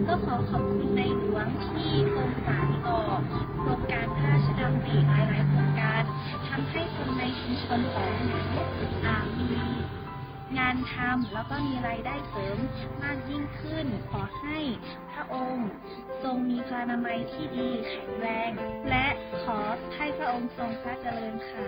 ก็ขอขอบคุณในหลวงที่ทรงสานต่อโครงการพระราชดำริหลายๆโครงการทำให้คนในชุมชนของหนูอ่ามีงานทำแล้วก็มีรายได้เสริมมากยิ่งขึ้นขอให้พระองค์ทรงมีพลานามัยที่ดีแข็งแรงและขอให้พระองค์ทรงพระเจริญค่ะ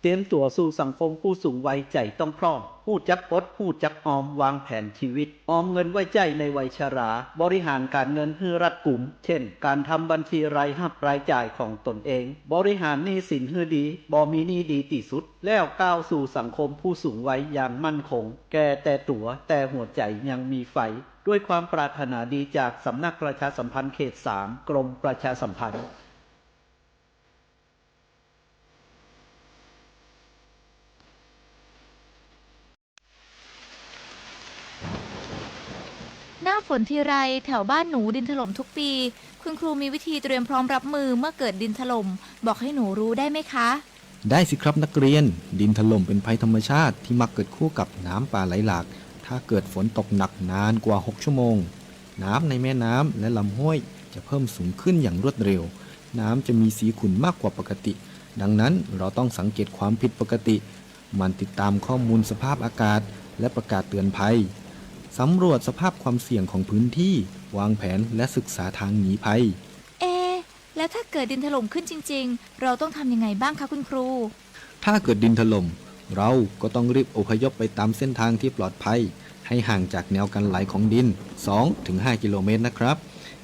เตรียมตัวสู่สังคมผู้สูงวัย ใจ๋ต้องพร้อม ฮู้จักอด ฮู้จักออม วางแผนชีวิต ออมเงินไว้ใจ๊ในวัยชรา บริหารการเงินหื้อรัดกุม เช่น การทำบัญชีรายฮับรายจ่ายของตนเอง บริหารหนี้สินหื้อดี บ่มีหนี้ดีตี้สุด แล้วก้าวสู่สังคมผู้สูงวัยอย่างมั่นคง แก่แต่ตั๋ว แต่หัวใจ๋ยังมีไฟ ด้วยความปรารถนาดีจากสำนักประชาสัมพันธ์เขตสาม กรมประชาสัมพันธ์ หน้าฝนทีไร แถวบ้านหนูดินถล่มทุกปี คุณครูมีวิธีเตรียมพร้อมรับมือเมื่อเกิดดินถล่ม บอกให้หนูรู้ได้ไหมคะ ได้สิครับนักเรียน ดินถล่มเป็นภัยธรรมชาติที่มักเกิดคู่กับน้ำป่าไหลหลาก ถ้าเกิดฝนตกหนักนานกว่าหกชั่วโมง น้ำในแม่น้ำและลำห้วยจะเพิ่มสูงขึ้นอย่างรวดเร็ว น้ำจะมีสีขุ่นมากกว่าปกติ ดังนั้นเราต้องสังเกตความผิดปกติ หมั่นติดตามข้อมูลสภาพอากาศและประกาศเตือนภัย สำรวจสภาพความเสี่ยงของพื้นที่ วางแผนและศึกษาทางหนีภัย เอะ แล้วถ้าเกิดดินถล่มขึ้นจริงๆ เราต้องทำยังไงบ้างคะคุณครู ถ้าเกิดดินถล่ม เราก็ต้องรีบอพยพไปตามเส้นทางที่ปลอดภัย ให้ห่างจากแนวกันไหลของดิน สองถึงห้ากิโลเมตรนะครับ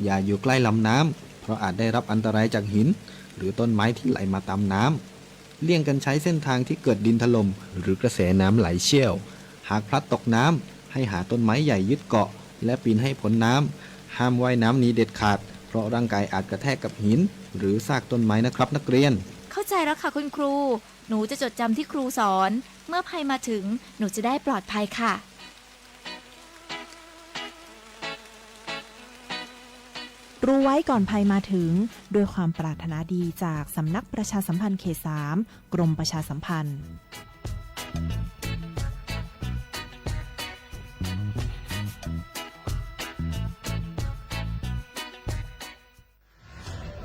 อย่าอยู่ใกล้ลำน้ำ เพราะอาจได้รับอันตรายจากหิน หรือต้นไม้ที่ไหลมาตามน้ำ เลี่ยงกันใช้เส้นทางที่เกิดดินถล่ม หรือกระแสน้ำไหลเชี่ยว หากพลัดตกน้ำ ให้หาต้นไม้ใหญ่ยึดเกาะ และปีนให้พ้นน้ำ ห้ามว่ายน้ำหนีเด็ดขาด เพราะร่างกายอาจกระแทกกับหิน หรือซากต้นไม้นะครับนักเรียน เข้าใจแล้วค่ะคุณครู หนูจะจดจำที่ครูสอน เมื่อภัยมาถึง หนูจะได้ปลอดภัยค่ะ รู้ไว้ก่อนภัยมาถึง ด้วยความปรารถนาดีจากสำนักประชาสัมพันธ์เขตสาม กรมประชาสัมพันธ์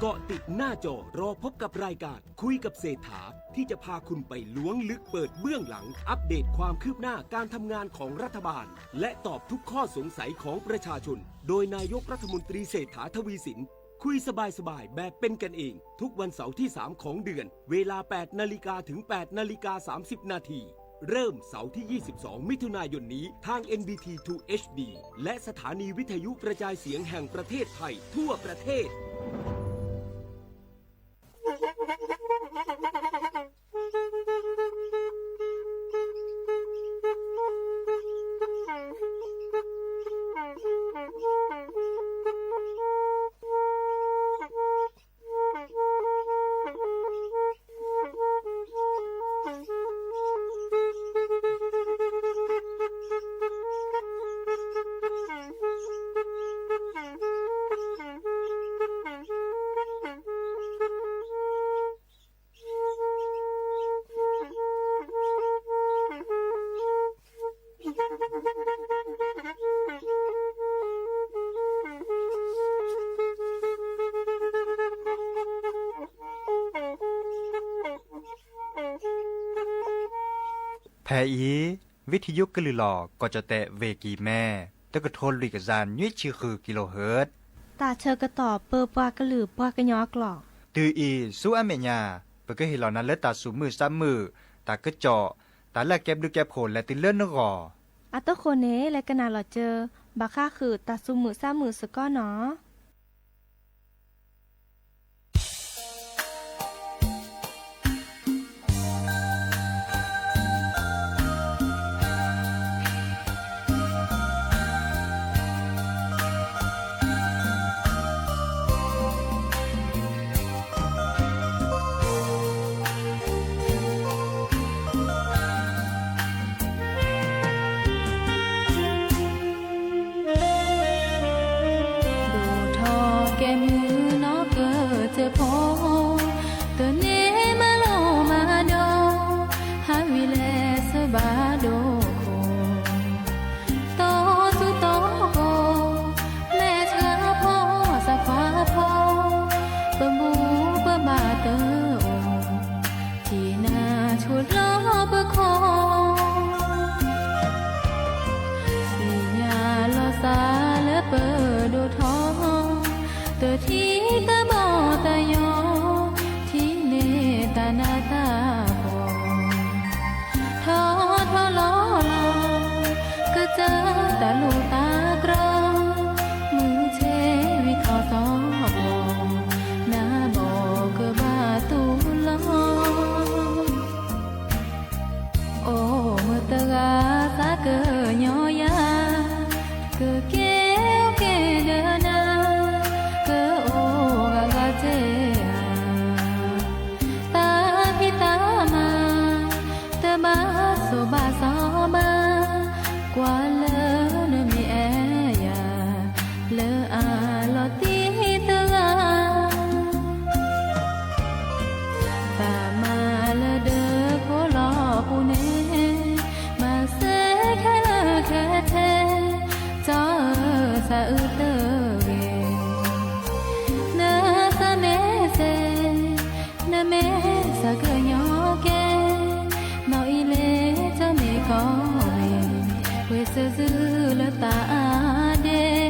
เกาะติดหน้าจอรอพบกับรายการคุยกับเศรษฐา ที่จะพาคุณไปล้วงลึกเปิดเบื้องหลัง อัปเดตความคืบหน้าการทำงานของรัฐบาล และตอบทุกข้อสงสัยของประชาชน โดยนายกรัฐมนตรีเศรษฐาทวีสิน คุยสบายๆแบบเป็นกันเอง ทุกวันเสาร์ที่สามของเดือน เวลาแปดนาฬิกาถึงแปดนาฬิกาสามสิบนาที เริ่มเสาร์ที่ยี่สิบสองมิถุนายนนี้ ทาง เอ็น บี ที ทู เอช ดี และสถานีวิทยุกระจายเสียงแห่งประเทศไทยทั่วประเทศ ဖဲအံၤ ဝံထယုကလုၢ်လီၤ ကီၢ်ကၠီၣ်တဲၣ် ဝ့ၢ်ကံၢ်မဲ တကထိလွံၢ်ကယၤနွံဆံဃု ကံလိဟၢၣ် တၢ်ဆၢကတီၢ်ပၢပှၤကလုာ်ပှၤကညီအကျိာ် တုၤအံၤဆူအမဲာ်ညါ ပကဟ့ၣ်လီၤနၤလၢတၢ်သူၣ်မုာ်သးမုာ် တၢ်ကစီၣ် တၢ်လၢအကဲဘျုးကဲဖှိၣ်လဲၤတုၤလၢနဂီၢ် အတဃိန့ၣ် လဲၤကနၣ်လီၤစၢၤ ဘၣ်ဃးဃုာ်တၢ်သူၣ်မုာ်သးမုာ်စ့ၢ်ကီးနီၤ. ဒိး ထံတဘီတယီၤ, ထံန့ၣ်တၢ်နးတၢ်ဖှီၣ်, ထီထီလီၤလီၤ, ကစၢ်တၢ်လိၣ်တၢ်ကြီ, မုၢ်ဆ့ၣ်ဝံၤထီၣ်သီပီၤ, နးဘီကဘၣ်တူၢ်လီၤ. အိၣ်မုာ်တဂၤသးကညီၤယၤ, ကကဲအိၣ်က့ၤဒီးနၤ, ကအိၣ်ဂၤဂၤတ့ၢ်ဧါ, သးဖံးသးမၤ, တဘၣ်ဆိၣ်ဘၣ်စီဘၣ်, ကွၢ်လၢနမ့ၢ်အဲၣ်ယၤ, လၢအလီၤတံၢ်တဂၤ တၢ်မၤလၢဒၢးခိၣ်လီၤပူၤန့ၣ်, မၤစၢၤခဲလၢာ်ခဲထဲ, ကၠီဧၢ သးအုးတဂ့ၤ. နသးမ့ၢ်စဲ, နမ့ၢ်သးကညီၤကဲ, နီၢ်အံၤလ့ၤတမ့ၢ်ကီဝ့ၤ, ပှ့ၤစၢၤစုလၢသးအါဒ့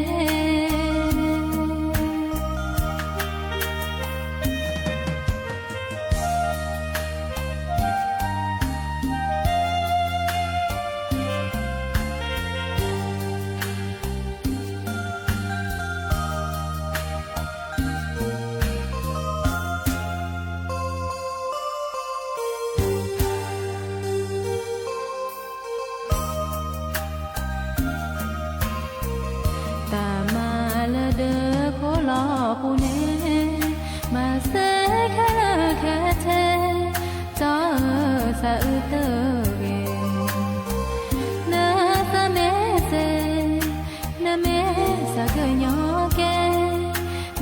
တၢ်မၤလၢဒၢးခိၣ်လီၤပူၤန့ၣ်, မၤစၢၤခဲလၢာ်ခဲထဲ, ကၠီဧၢ သးအုးတဂ့ၤ. နသးမ့ၢ်စဲ, နမ့ၢ်သးကညီၤကဲ,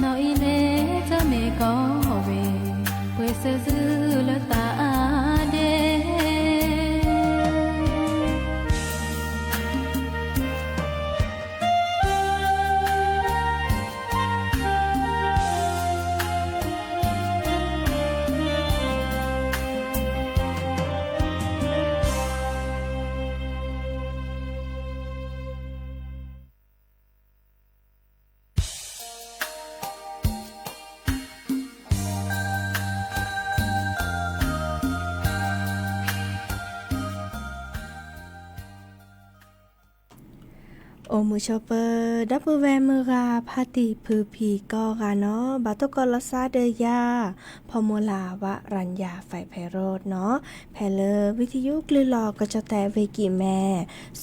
နီၢ်အံၤလ့ၤတမ့ၢ်ကီဝ့ၤ, ပှ့ၤစၢၤစုလၢသးအါဒ့ အိၣ်မုာ်ဆိးပၢၤ ဒီပုၢ်ဝဲၢ်မုၢ်ဂၤ ဖါတံၢ်ဖုဖံးကိးဂၤနီၤ, ဘၣ်တိၢ်ကီးလီၤစၢ်ဒီးယၤ ဖီမုၢ်လၢ် ဝရံယါ ဖဲးဖဲးရိးနီၤ, ဖဲလၢဝံသယုကလုၢ်လီၤကၠီၣ်တဲၣ်ဝ့ၢ်ကံၢ်မဲ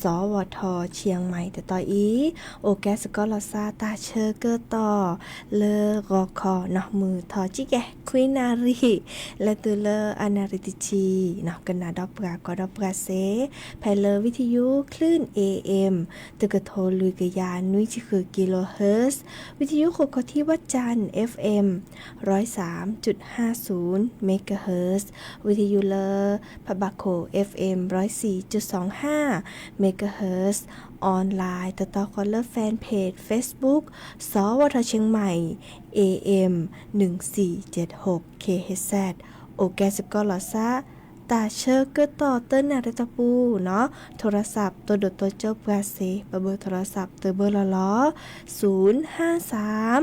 စီၤဝီၤထီၣ်ဆံၣ်မံၣ်တတီၤအံၤ, အိၣ်ကဲစ့ၢ်ကီးလီၤစၢ်တၢ်ဆၢကတီၢ် လၢဂီၤခီနီၤ မုၢ်ထီၣ်ကံကဲ ခွံနၣ်ရံၣ် လဲၤတုၤလၢအနၣ်ရံၣ်တဆံနီၤ, ကနၣ်ဒီးပှၤ ကွၢ်ဒီးပှၤစ့ၢ် ဖဲလၢဝံသယုကလုၢ် เอเอ็ม တကထိလွံၢ်ကယၤနွံဆံဃု kilohertz, ဝံသယုခိၣ်ခီၣ်ထံးဝၣ်ကၠၣ် เอฟเอ็ม ร้อยสามจุดห้าศูนย์ megahertz, ဝံသယုလၢဖးဘၣ်ခိၣ် เอฟเอ็ม ร้อยสี่จุดสองห้า megahertz, online တတီၤဃီလၢ fanpage Facebook စီၤဝီၤထီၣ်ဆံၣ်မံၣ် เอเอ็ม หนึ่งสี่เจ็ดหก คิโฮเฮิรตซ์ အိၣ်ကဲစ့ၢ်ကီးလီၤစၢ် တၢ်ဆၢကတီၢ်တနၣ်ရံၣ်တီၢ်ပူၤနီၤ, โทรศัพท์ တိၢ်ဒိၣ်တိၢ်ကၠိပှၤစ့ၢ် ပဘၢၣ် โทรศัพท์ တဘၢၣ်လီၤလီၤ, ศูนย์ห้าสาม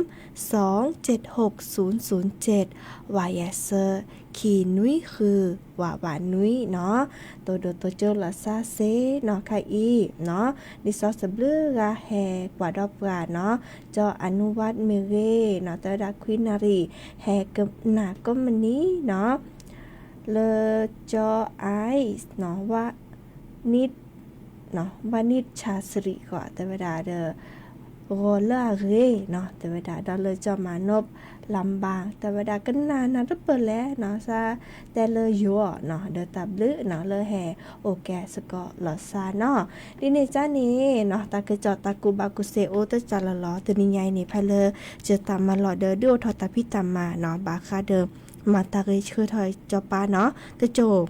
สองเจ็ดหกศูนย์ศูนย์เจ็ด ဝးယဲၢ်ဆၢ ခံနွံဃု ဝးဝးနွံနီၤ, တိၢ်ဒိၣ်တိၢ်ကၠိလီၤစၢ်စ့ၢ်နီၤ ခဲအံၤနီၤ, ဒ်သိးစံးဘျုးဂၤဟဲကွၢ်ဒီးပှၤနီၤ, ကၠီၣ်အနုဝၣ်မ့ၢ်ဂ့ၤနီၤ တဲဝဲဒၣ်ခွံနၣ်ရံၣ် ဟဲကနၣ်ကိးမုၢ်နံၤနီၤ, လၢကၠီၣ် ice နီၤ ဝၣ်နံၣ် ဝၣ်နံၣ်ဆါစရံးဃီ တဲဝဲဒၣ်ဒီး ဂီၤလၢအဂ့ၤနီၤ တဲဝဲဒၣ် ဒီးလၢကၠီၣ်မၤနိး လၢ်ဘၣ် တဲဝဲဒၣ်ကနၣ်နၢ်တပၢၢ်လဲၣ်နီၤ စးတဲလၢယိၤအီၤနီၤ ဒီးတၢ်ဘျုးနီၤ လၢဟဲအိၣ်ကဲစ့ၢ်ကီးလီၤစၢ်နီၤ, ဒ်န့ၣ်ကၠၢ်န့ၣ်နီၤ တၢ်ကစီၣ်တၢ်ကူၣ်ဘၣ်ကူၣ်သ့အိၣ်တကၠၢ်လီၤလီၤ တနံၤညါအံၤန့ၣ် ဖဲလၢယတၢ်မၤလီၤဒီး ဒုးအိၣ်ထီၣ်တၢ်ဖံးတၢ်မၤနီၤ ဘၣ်ဃးဒီး မၤတၢ်ဂ့ၤဆှၢထီၣ်စီၤပၤနီၤ တကၠိၢ်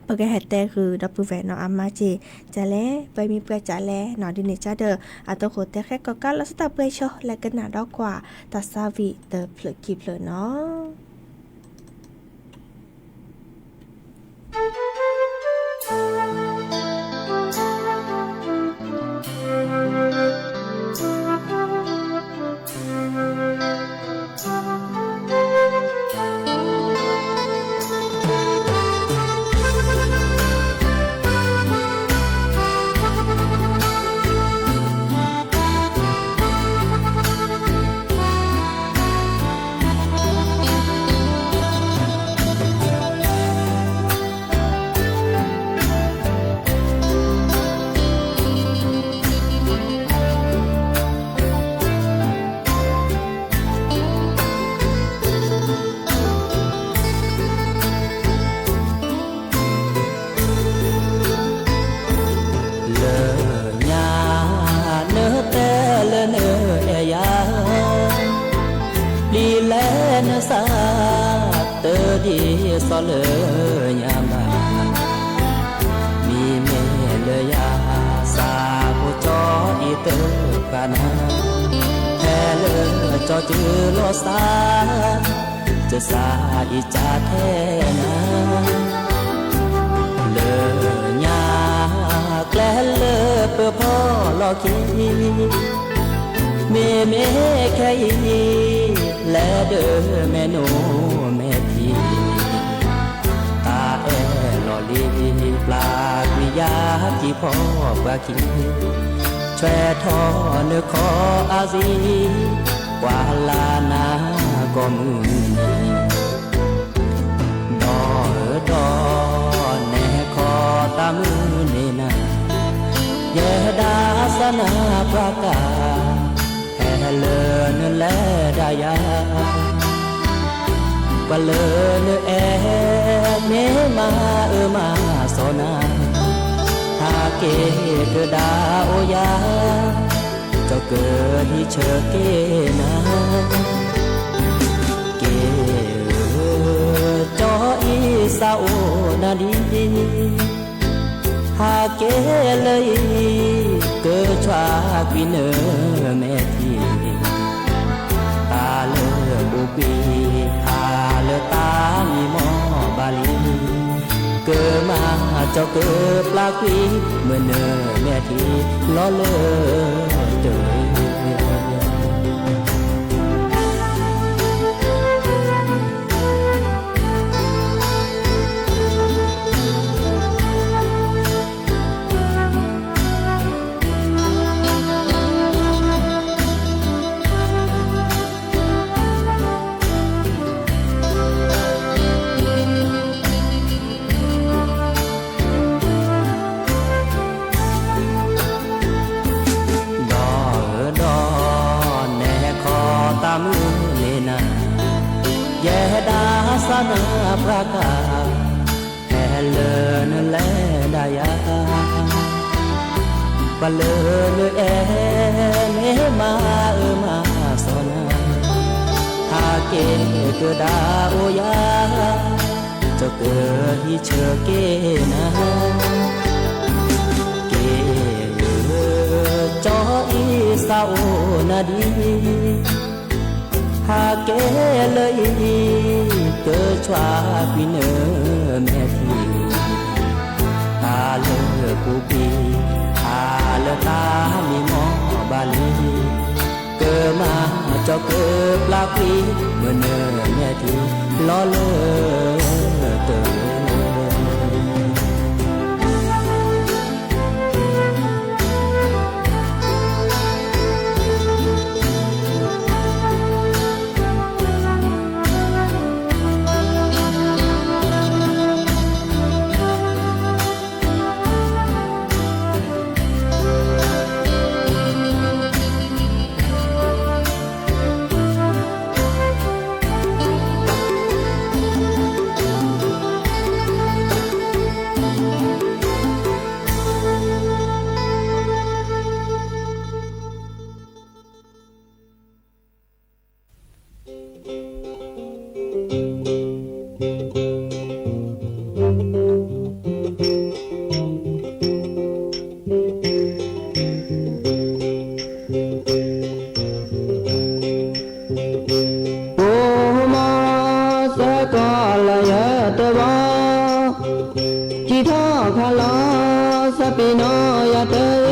ပကဟဲတဲဃုာ်ဒီပုၢ်ဝဲၢ်နီၤ အမၤစ့ၢ်ကလဲၣ် ပှၤမံၤပှၤစးလဲၣ်နီၤ ဒ်န့ၣ်ကၠၢ်ဒီး အတၢ်ဃိတဲဃဲကီးကါလီၤစၢ်တၢ်ပှဲၤဆၢ လဲၤကနၣ်ဒီးကွၢ် တၢ်သးဝံၣ်တဖျၢၣ်ခံဖျၢၣ်နီၤ. တဒ်သိးလၢညါဘၣ်, မ့မ့ၢ်လၢယၤ စးဖိကၠီအံၤတဖၣ်နၤ, ဖဲလၢကၠီတုၤလီၤစၢ်, ကစၢ်အံၤကၠါထဲနၤ, လၢညါကျဲလၢပဖီၣ်လီၤခံ မ့မ့ၢ်ခဲအံၤ လဲၤဒၢမဲာ်နိမဲာ်ထံ, တၢ်အဲၣ်လီၤလံ ပျၢ်ကွံာ်ယၤကံၢ်ဖီပှၢ်ခံ, ဆွဲထီၣ်နခီအါစံ, ပှၤလၢနၤကိးမုၢ်နံၤ ဒီးဒီး နဲခီတၢ်မုၢ်န့ၢ်နၤ, ယဲဒၣ်စၢ်နၤပှၤကါ, ဖဲလၢနလဲၤဒၣ်ယၤ, ပှၤလၢနအဲၣ်မ့ၢ်မၤအၢမၤစီနၤ, ဟးက့ၤကဒါအိၣ်ယၤ, ကၠီကဟံးဆၢက့ၤနၤ က့ၤဧၢ, ကၠီအံၤစးအိၣ်နၤဒံး, ဟးက့ၤလၢအံၤ ကဆှၣ်ကွံာ်နမဲာ်ထံ, တၢ်လၢပူၤကွံာ် ဟးလၢတၢ်မံမီၢ်ဘၣ်လံ, ကမၤကၠီကပျၢ်ကွံာ် မုၢ်နမဲာ်ထံ လီၤလၢတၢ် ဒီးဒီး နဲခီတၢ်မုၢ်န့ၢ်နၤ, ယဲဒၣ်စၢ်နၤပှၤကါ, ဖဲလၢနလဲၤဒၣ်ယၤ, ပှၤလၢနအဲၣ်မ့ၢ်မၤအၢမၤစီနၤ, ဟးက့ၤကဒါအိၣ်ယၤ, ကၠီကဟံးဆၢက့ၤနၤ က့ၤဧၢ, ကၠီအံၤစးအိၣ်နၤဒံး, ဟးက့ၤလၢအံၤ ကဆှၣ်ကွံာ်နမဲာ်ထံ, တၢ်လၢပူၤကွံာ် ဟးလၢတၢ်မံမီၢ်ဘၣ်လံ, ကမၤကၠီကပျၢ်ကွံာ် မုၢ်နမဲာ်ထံ လီၤလၢတၢ် ကိးမီၤစ့ၢ်ကီးလၢယတဝီ, စံးထီၣ်ခးလီၤ စီၤပ့းနီၣ်ယတဂ့ၤ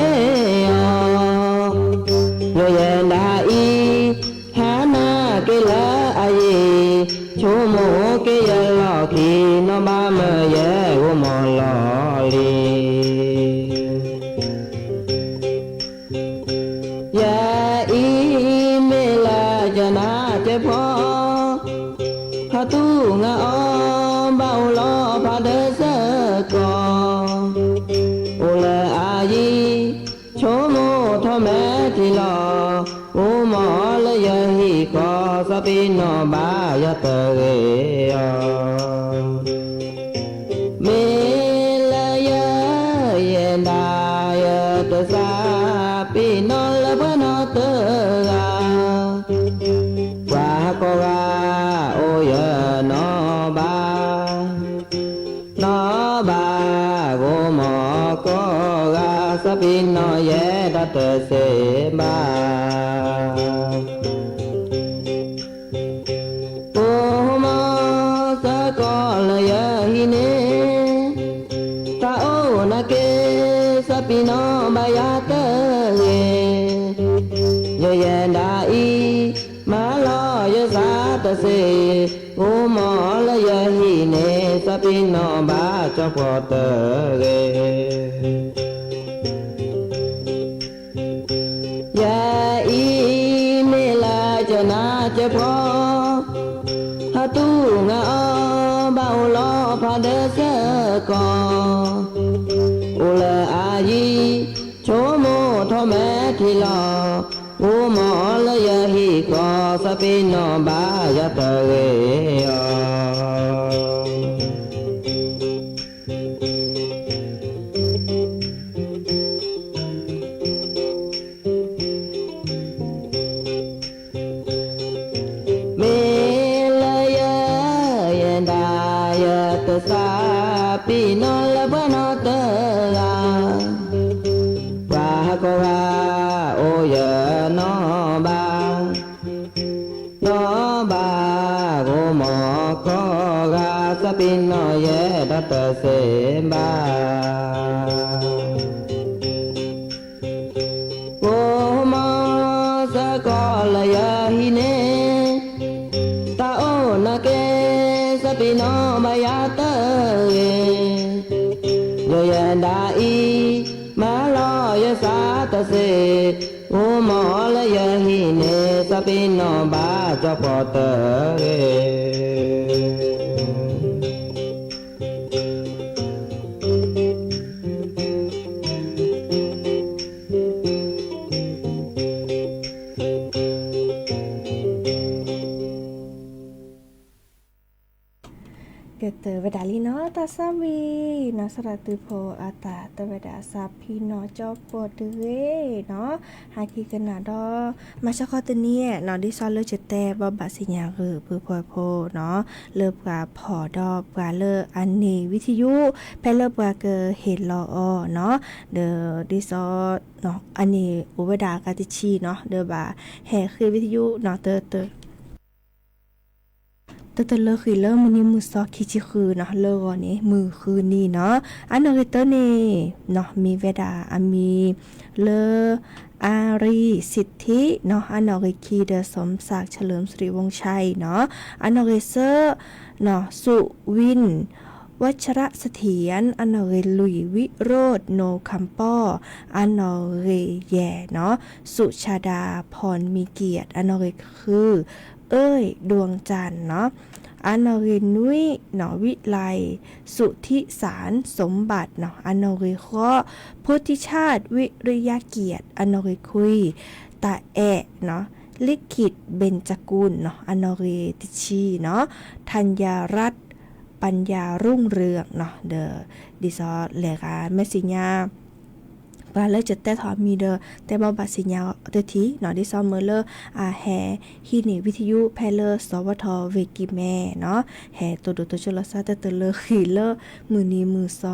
အီၤ, လၢယဲဒၣ်အံၤ ဟါနၤက့ၤလၢအယံၤ, ဆိကမိၣ်က့ၤယလီၢ်ခံ, နီၢ်ဘၣ်မၢယဲဂိၢ်မီၢ်လီၤလံ. ယဲအံၤမ့ၢ်လၢယနၢ်ကဲဖီ, ဖးသူၣ်ငါအီၤဘၣ်အိၣ်လီၤဖးဒၢစ့ၢ်ကီး, အိၣ်လၢအယံၤ ဆိကမိၣ်ထီၣ်မဲာ်ထံလီၤ, အိၣ်မီၢ်လၢယဟံၣ်ဃီ, စီၤပ့းနီၣ်ဘၣ်ယၤတဂ့ၤအီၤ. မ့ၢ်လၢယဲယဲဒၣ်ယတစၢ်, ပ့းနီၣ်လၢပှဲၤနီၣ်တဂၤ, ပှၤကိးဂၤအိၣ်ယနီၢ် တစ့ဘၣ်. အိၣ်မီစၢကီးလၢယဟံၣ်န့ၣ်, တၢ်အိၣ်နာ်က့ စီၤပံနီၣ်ဘၣ်ယၤတဂ့ၤ. ယယဲၢ်ဒၣ်အံၤ မၤလီၤယသးတစ့, အိၣ်မီလၢယဟံၣ်န့ၣ် စီၤပံနီၣ်ဘၣ်ကၠီဖှီၣ်တဂ့ၤ. ယဲအံၤမ့ၢ်လၢကနၣ်ကၠီဖှီၣ်, ဟးတူၢ်ငါအီၤဘၣ်အိၣ်လီၤဖးဒၢစၢကီး, အိၣ်လၢအယံၤ ဆိကမိၣ်ထီၣ်မဲာ်ထံလီၤ, အိၣ်မီလၢယဟံၣ်ဃီ စီၤပံနီၣ်ဘၣ်ယၤတဂ့ၤအီၤ. မ့ၢ်လၢယဲၢ်ဒၣ်ယတစၢ် ပံနီၣ်လၢပှၤနီတဂၤ, ပှၤဟးကိးဂၤအိၣ်ယနီၢ်ဘၣ်, နီၢ်ဘၣ်အိၣ်မီကိးဂၤ, စီၤပံနီၣ်ယဲၢ်ဒၣ်တစ့ဘၣ်. အိၣ်မီစၢကီးလၢယဟံၣ်န့ၣ်, တၢ်အိၣ်နာ်က့ စီၤပံနီၣ်ဘၣ်ယၤတဂ့ၤ. ယယဲၢ်ဒၣ်အံၤ မၤလီၤယသးတစ့, အိၣ်မီလၢယဟံၣ်န့ၣ် စီၤပံနီၣ်ဘၣ်ကၠီဖှီၣ်တဂ့ၤ. ကတၢၢ်ဝဲဒၣ်လံနီၤ တၢ်သးဝံၣ်နီၤ စရၣ်သုးဖိအတၢ်တဲဝဲဒၣ် စီၤပံနီၣ်ကၠီဖှီၣ်တဂ့ၤနီၤ, ဟဲက့ၤကနၣ်ဒီး မၤစၢၤခီတနံၤနီၤ ဒ်သိးလၢယတဲဘၣ်ဘၣ်စံၣ်ညါဂ့ၤ ပုၢ်ဖိဝဲၢ်ဖိနီၤ, လၢပှၤဖီၣ်ဒီးပှၤလၢအန့ၢ်ဝံထယု ဖဲလၢပှၤကဟ့ၣ်လီၤအီၤနီၤ, ဒီးဒ်သိး အန့ၣ်အိၣ်ဝဲဒၣ်အဂၤတဆံနီၤ ဒီးဘၣ်ဟဲဃ့ဝံထယုနီၤ တ တတလၢဃံးလၢမုၢ်နံၤမုၢ်သီခံဆံဃုနီၤ လၢဂီၤန့ၣ် မုၢ်ဃုနံၤနီၤ, အနီၣ်ဂံၢ်တၢန့ၣ်နီၤ မ့ၢ်ဝဲဒၣ်အမံၤလၢ အါရံစံးထံနီၤ, အနီၣ်ဂံၢ်ခံဒီး สมศักดิ์เฉลิมสิริวงศ์ชัยနီၤ, အနီၣ်ဂံၢ်သၢ နီၤ สุวินทร์ วัชรเสถียร, အနီၣ်ဂံၢ်လွံၢ် วิโรจน์ โนคำป้อ, အနီၣ်ဂံၢ်ယဲၢ်နီၤ สุชาดา พรมีเกียรติ, အနီၣ်ဂံၢ်ဃု เอ้ย ดวงจันทร์နီၤ, အနီၣ်ဂံၢ်နွံနီၤ วิไลสุทธิสารสมบัติနီၤ, အနီၣ်ဂံၢ်ဃိး พุทธิชาติ วิริยะเกียรติ, အနီၣ်ဂံၢ်ခွံ ตาแอะနီၤ ลิขิต เบญจกุลနီၤ, အနီၣ်ဂံၢ်တဆံနီၤ ธัญญารัตน์ ปัญญารุ่งเรืองနီၤ, ဒီး ဒ်သိးလဲၤဂၤမ့ၢ်စံၣ်ညါ ပှၤလၢကတဲထီၣ်အမံၤဒီး တဲဘၣ်ဘၣ်စံၣ်ညါတထံၣ်နီၤ, ဒ်သိးမ့ၢ်လၢအဟဲဟံးန့ၢ်ဝံထယုဖဲလၢ စဝထ ဝ့ၢ်ကံၢ်မဲနီၤ, ဟဲတိၢ်ဒိၣ်တိၢ်ဆိးလီၤစၢ် တတလၢဃံးလၢ မုၢ်နံၤမုၢ်သီ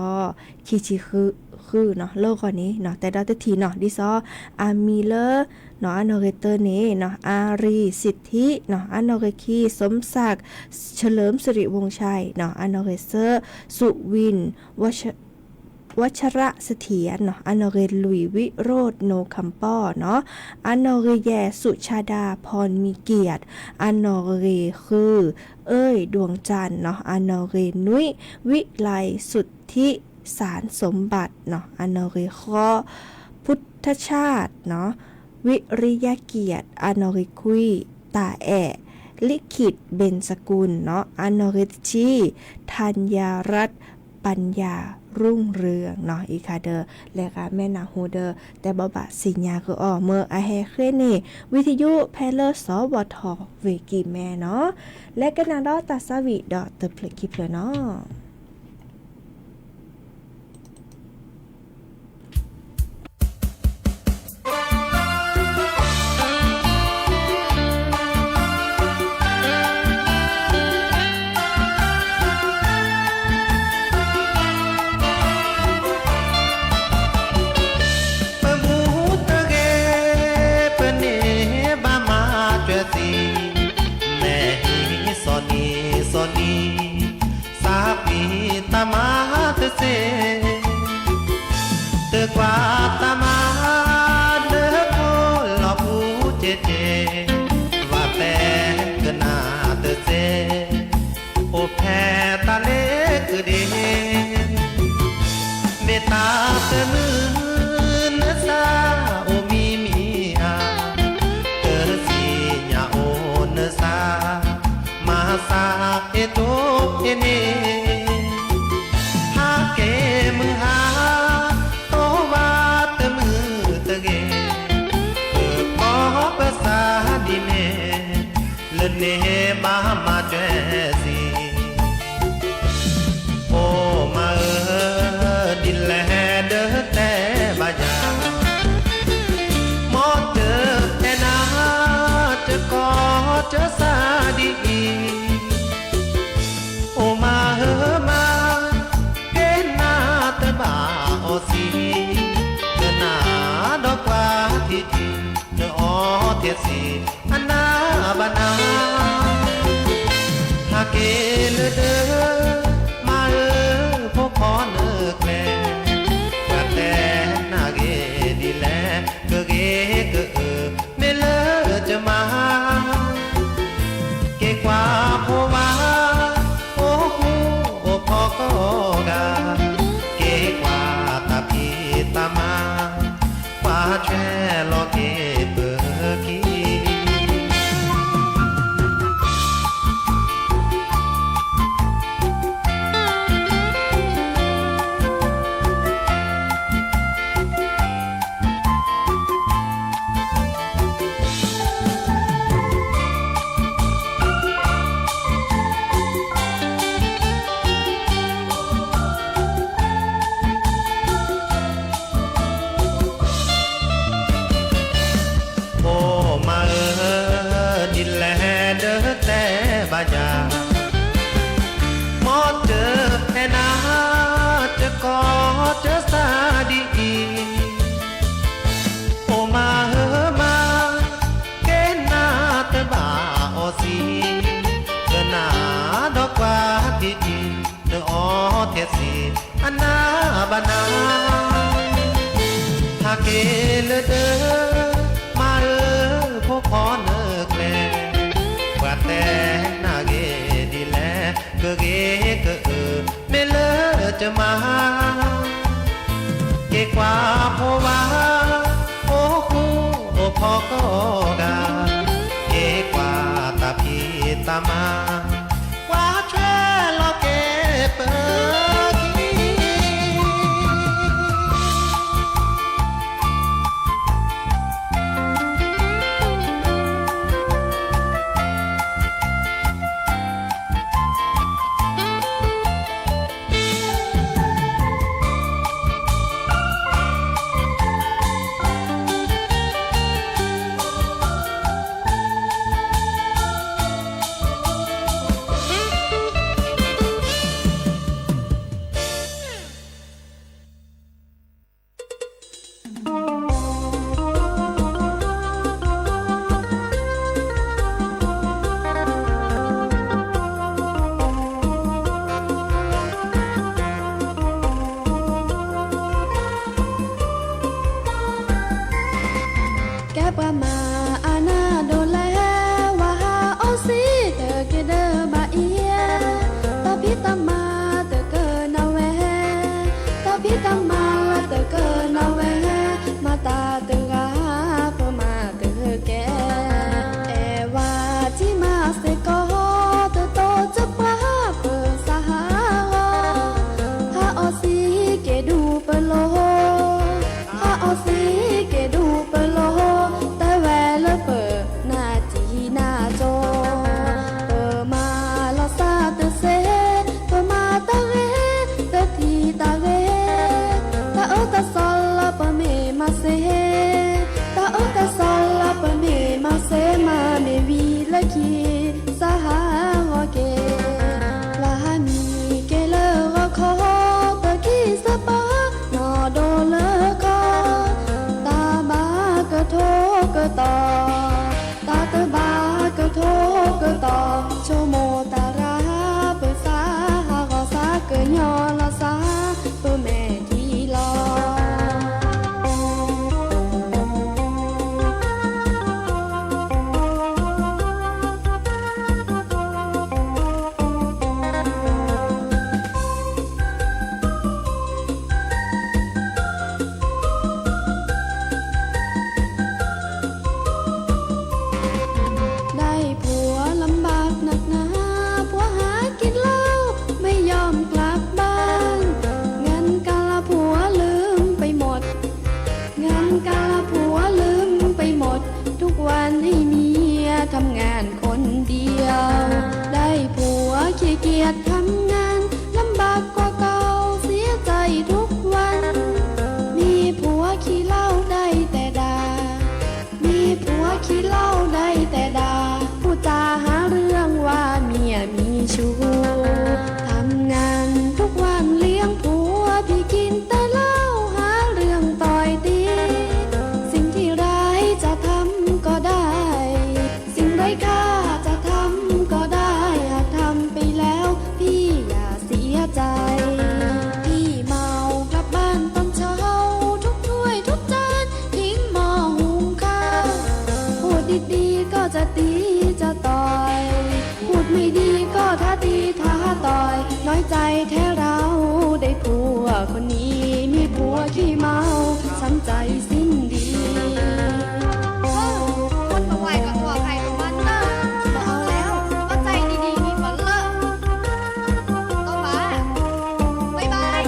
ခံဆံဃုနီၤ, လၢဂီၤန့ၣ်နီၤ တဲဒီးတထံၣ်နီၤ, ဒ်သိးအမံၤလၢ နီၤ အနီၣ်ဂံၢ်တၢန့ၣ်နီၤ အါရံစံးထံနီၤ, အနီၣ်ဂံၢ်ခံ สมศักดิ์ เฉลิมสิริวงศ์ชัยနီၤ, အနီၣ်ဂံၢ်သၢ สุวินทร์ วัชรเสถียรနီၤ, အနီၣ်ဂံၢ်လွံၢ် วิโรจน์ โนคำป้อနီၤ, အနီၣ်ဂံၢ်ယဲၢ် สุชาดา พรมีเกียรติ, အနီၣ်ဂံၢ်ဃု เอ้ย ดวงจันทร์နီၤ, အနီၣ်ဂံၢ်နွံ วิไลสุทธิสารสมบัติနီၤ, အနီၣ်ဂံၢ်ဃိး พุทธชาติနီၤ วิริยะเกียรติ, အနီၣ်ဂံၢ်ခွံ ตาแอะ ลิขิต เบญจกุลနီၤ, အနီၣ်ဂံၢ်တဆံ ธัญญารัตน์ ปัญญารุ่งเรืองနီၤ, အံၤခါဒီး လဲၤဂၤမ့ၢ်နၢ်ဟူဒီး တဲဘၣ်ဘၣ်စံၣ်ညါက့ၤအီၤ မ့ၢ်အဟဲဃ့န့ၢ် ဝံထယုဖဲလၢ စဝထ ဝ့ၢ်ကံၢ်မဲနီၤ, လဲၤကနၣ်ဒီးတၢ်သးဝံၣ်ဒီးတဖျၢၣ်ခံဖျၢၣ်နီၤ. သံ, မဲာ်ဟံးစီၤနံၤစီၤနံၤ, စးကွံာ်တၢ်မၤတစ့ၢ်, တကွၢ်တၢ်မၤလၢခိလီၤပူၤကဲးကဲး, ဘၣ်တဲကနၣ်တစ့ၢ်, အိၣ်ဖဲတၢ်လ့ကဒ့ မ့ၢ်တၢ်တမုာ်နသးအိၣ်မံၤမံၤဧါ, တသ့ၣ်ညါအိၣ်နသး, မၤသးအ့ၣ်တိၢ်အ့ၣ်န့ၣ်, ဟးက့ၤမုၢ်ဟါ, တိၢ်ဘၣ်တမုာ်တဂ့ၤ, ပကီၢ်ပသးဒ်န့ၣ်, လၢန့ၣ်ဘၣ်မၤတွဲစ့ၢ် အိၣ်မါဧၢ, ဒ်လဲၣ်ဒီးတဲဘၣ်ယၤ, မ်တအဲၣ်နၤ, တကိးတသးဒ်အံၤ, အိၣ်မါဧၢမါ, ကဲနၤတဘၣ်အီၣ်စံ, ကနၣ်ဒီးကွၢ်ထံထံ, နအီၣ်ထဲစံ, အနၢ်ဘၣ်နၤ, ဟးက့ၤလၢဒၢး, မါဧၢ, ဖိခွါနကျဲ, ပှၤတဲနၤဂ့ၤဒ်လဲၣ်, ကဂ့ၤကအၢ, မ့ၢ်လၢတမၤ က့ၤကွၢ်ဖိဝါ, အိၣ်ဃူအိၣ်ဖိးကိးဂၤ, က့ၤကွၢ်တၢ်ဖံးတၢ်မၤ, ကွၢ်ထွဲလီၤက့ၤပၢၤခံ အိၣ်မါဧၢ, ဒ်လဲၣ်ဒီးတဲဘၣ်ယၤ, မ်တအဲၣ်နၤ, တကိးတသးဒ်အံၤ, အိၣ်မါဧၢမါ, ကဲနၤတဘၣ်အီၣ်စံ, ကနၣ်ဒီးကွၢ်ထံထံ, နအီၣ်ထဲစံ, အနၢ်ဘၣ်နၤ, ဟးက့ၤလၢဒၢး, မါဧၢ, ဖိခွါနကျဲ, ပှၤတဲနၤဂ့ၤဒ်လဲၣ်, ကဂ့ၤကအၢ, မ့ၢ်လၢတမၤ က့ၤကွၢ်ဖိဝါ, အိၣ်ဃူအိၣ်ဖိးကိးဂၤ, က့ၤကွၢ်တၢ်ဖံးတၢ်မၤ, ကွၢ်ထွဲလီၤက့ၤပၢၤခံ ကဲပှၤမၤအနၢ်ဒိးလဲၣ်, ဝၤဟးအီၣ်စံတက့ၤဒၢးဘၣ်အံၤ, တၢ်ဖံးတၢ်မၤတကနၣ်ဝဲ, တၢ်ဖံးတၢ်မၤတကနၣ်ဝဲ, မၤတၢ်တဂၤပမၤတဟၢကဲ, အဲၣ်ဝၤထံမၤစ့ၢ်ကီး, တတိၤတပှၢ်ပစးဟးဂီၤ, ဟးအီၣ်စံက့ၤဒူပလီၢ် ဟးအီၣ်စံက့ၤဒူပလီၢ်, တဲဝဲလၢပနၢ်တံၤနၢ်ကီၢ်, ပမၤလီၤစၢ်တစ့ၢ်, ပမၤတၢ်ဂ့ၤ, ပထံၣ်တၢ်ဂ့ၤ, တၢ်အၢတၢ်သီလၢပမ့ၢ်မၤစ့ၢ်, တၢ်အၢတၢ်သီလၢပမ့ၢ်မၤစ့ၢ်မၤမ့ၢ်ဝံၤလၢခံ စးဟးဂီၤက့ၤ, ပှၤဟးမံက့ၤလၢဂီၤခီ, တကံၢ်စၢ်ပှၤနီၢ်ဒိၣ်လၢခီ, တၢ်ဘၣ်ကထိကတီၤ, တၢ်တဘၣ် ทำงานคนเดียว ได้ผัวขี้เกียจทำงาน ลำบากกว่าเก่า เสียใจทุกวัน มีผัวขี้เหล้าได้แต่ด่า มีผัวขี้เหล้าได้แต่ด่า พูดจาหาเรื่องว่าเมียมีชู้ ทำงานทุกวันเลี้ยงผัว พี่กินแต่เหล้า หาเรื่องต่อยตี สิ่งที่ร้ายจะทำก็ได้ สิ่งไร้ค่าจะทำก็ได้ หากทำไปแล้วพี่อย่าเสียใจ พี่เมากลับบ้านตอนเช้า ทุบถ้วยทุบจาน ทิ้งหม้อหุงข้าว พูดดีๆก็จะตีจะต่อย พูดไม่ดีก็ท้าตีท้าต่อย น้อยใจแท้เราได้ผัวคนนี้ มีผัวขี้เมา ช้ำใจสิ้นดี คนบ่ไหวก็ตัวใครตัวมันเนอะ บ่เอาแล้ว ก็ใจดีๆ มีบ่เลิก ก็มา บ๊ายบาย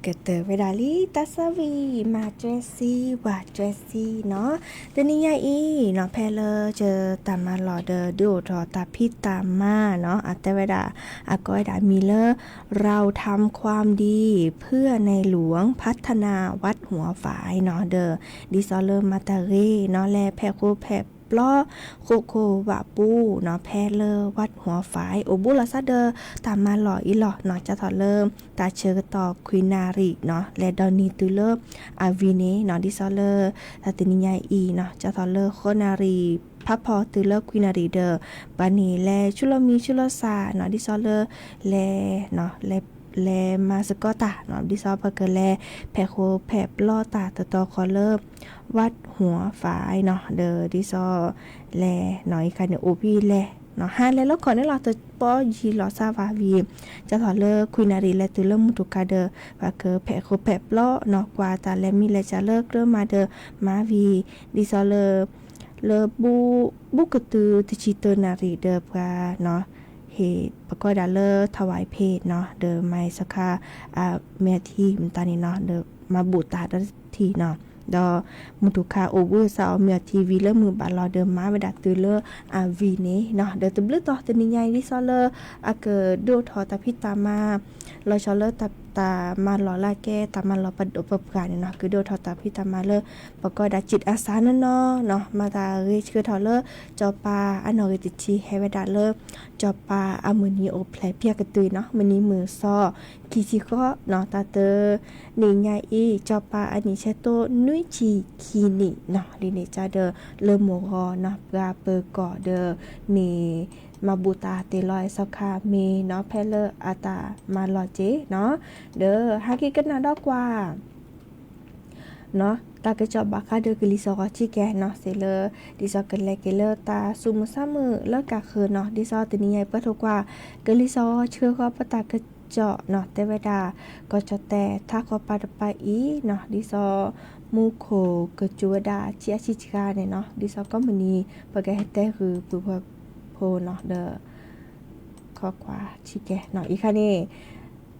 ကတၢၢ်ဝဲဒၣ်လံ တၢ်ဆၢဝံၤ မၤကွဲစံ ဝၤကွဲစံနီၤ, တနံၤညါအံၤနီၤ ဖဲလၢကတၢ်မၤလီၢ်ဒီး ဒုးအိၣ်ထီၣ်တၢ်ဖံးတၢ်မၤနီၤ အတဲဝဲဒၣ် အကိးဝဲဒၣ်မံၤလၢ เราทำความดีเพื่อในหลวง พัฒนาวัดหัวฝายနီၤ ဒီး ဒ်သိးလၢမၤတၢ်ဂ့ၤနီၤ လဲၤဖဲးဃိဖဲးပျီ ဃိၣ်ခိၣ်ဝးပူၤနီၤ ဖဲလၢ วัดหัวฝาย အိၣ်ဘူးလီၤသးဒီး တၢ်မၤလီၢ်အံၤလီၤနီၤ ကၢ်ထီၣ်လၢ တၢ်ဆၢကတီၢ်ခွံနၣ်ရံၣ်နီၤ လဲၤဒီးနံၤတုၤလၢ အဝံၤန့ၣ်နီၤ ဒ်သိးလၢ တၢ်တနံၤညါအံၤနီၤ ကၢ်ထီၣ်လၢ ဃိးနၣ်ရံၣ် ဖးဖီတုၤလၢခွံနၣ်ရံၣ်ဒီး ပှၤန့ၣ်လဲၤဆူလီၢ်မံဆူလီၢ်ဆၣ်နီၤ ဒ်သိးလၢ လဲၤ လဲၤမၤစ့ၢ်ကီးတၢ်နီၤ ဒ်သိးပကလဲၤ ဖဲးဃိဖဲးပျီတၢ်တတီၤဃီလၢ วัดหัวฝายနီၤ ဒီးဒ်သိး လဲၤနီၤ အံၤခါန့ၣ်အိၣ်ဖဲလဲၣ်နီၤ ဟးလဲၤလၢခီၣ်န့ၣ်လီၤ တပီယံာ်လီၤစၢ်ဝဲဝံၤ ကၢ်ထီၣ်လၢခွံနၣ်ရံၣ်လဲၤတုၤလၢမုၢ်ထူၣ်ကါဒီး ပှၤကဖဲးဃိဖဲးပျီနီၤ ကွၢ်တၢ်လဲၤမံလဲၤစၢ်လၢကြၢးမၤဒီး မၤဝံၤ ဒ်သိးလၢ လၢ ဘူးကတုၤတဆံတၢနၣ်ရံၣ်ဒီးပှၤနီၤ ဟ့ၣ်ပကိးဒၣ်လၢ ถวายเพลနီၤ ဒီးမၤအံၤစီၤခါ အမ့ၢ်အထံမတၤန့ၣ်နီၤ ဒီးမၤဘူၣ်တၢ်ဒီးထံနီၤ ဒီးမုၢ်ထူၣ်ခါအိၣ်ဘှံးစးအီၤမ့ၢ်အထံဝံၤလၢမုၢ်ဘၣ်လီၤဒီးမၤဝဲဒၣ်တုၤလၢအဝံၤန့ၣ်နီၤ ဒီးတဘျုးတီၤတနံၤညါအံၤဒ်သိးလၢ အကဒိၣ်ထီၣ်တၢ်ဖံးတၢ်မၤ လီၤဆီလၢတၢ်မၤလီၢ်လၢကဲ တၢ်မၤလီၢ်ပဒိၣ်ပပှၢ်န့ၣ်နီၤ ကဒိၣ်ထီၣ်တၢ်ဖံးတၢ်မၤလၢ ပကိးဒၣ် จิตอาสา နီၤနီၤနီၤ မၤတၢ်ဂ့ၤဆှၢထီၣ်လၢ စီၤပၤအနီၣ်ဂံၢ်တဆံဟဲဝဲဒၣ်လၢ စီၤပၤအမုၢ်နံၤအိၣ်ဖျဲၣ်ပၠၣ်ကတုၤနီၤ မုၢ်နံၤမုၢ်သီ ခံဆံဃီနီၤ တၢ်တနံၤညါအံၤ စီၤပၤအနံၣ်ဆဲးတိၢ်နွံဆံခံနံၣ်နီၤ ဒ်န့ၣ်ကဒီး လၢမိၢ်ဂီၤနီၤ ပှၤပၢၤကီၢ်ဒီး မ့ၢ် မၤဘူၣ်တၢ်တ့ၢ်လီၤအဲၣ်စီၤခါမ့ၢ်နီၤ ဖဲလၢအတၢ်မၤလီၢ်က့နီၤ ဒီးဟဲက့ၤကနၣ်ဒီးကွၢ် နီၤ တၢ်ကစီၣ်ဘၣ်ဃးဒီးကလံၤစိးဂီၤဆံးကဲနီၤ စံးလၢ ဒ်သိးကလဲၤက့ၤလၢတၢ်သူၣ်မုာ်သးမုာ်လၢကၢ်ဃၢၤနီၤ ဒ်သိးတနံၤညါအံၤပှဲၤထီၣ်ကွၢ် ကလံၤစိးဂီၤဆံးဃီပတၢ်ကစီၣ်နီၤ တဲဝဲဒၣ် ကီၢ်ကၠီၣ်တဲၣ်ထးခီပၤတပၤအံၤနီၤ ဒ်သိး မူခိၣ်ကစူၤဝဲဒၣ်ဆံးအါဆံးဆံးဂၤန့ၣ်နီၤ ဒ်သိးကိးမုၢ်နံၤ ပကဟဲတဲဂုာ်ပုၢ်ဖိနီၤ ဒီး ခီကွၢ်ဆံးကဲနီၤ အံၤခါန့ၣ်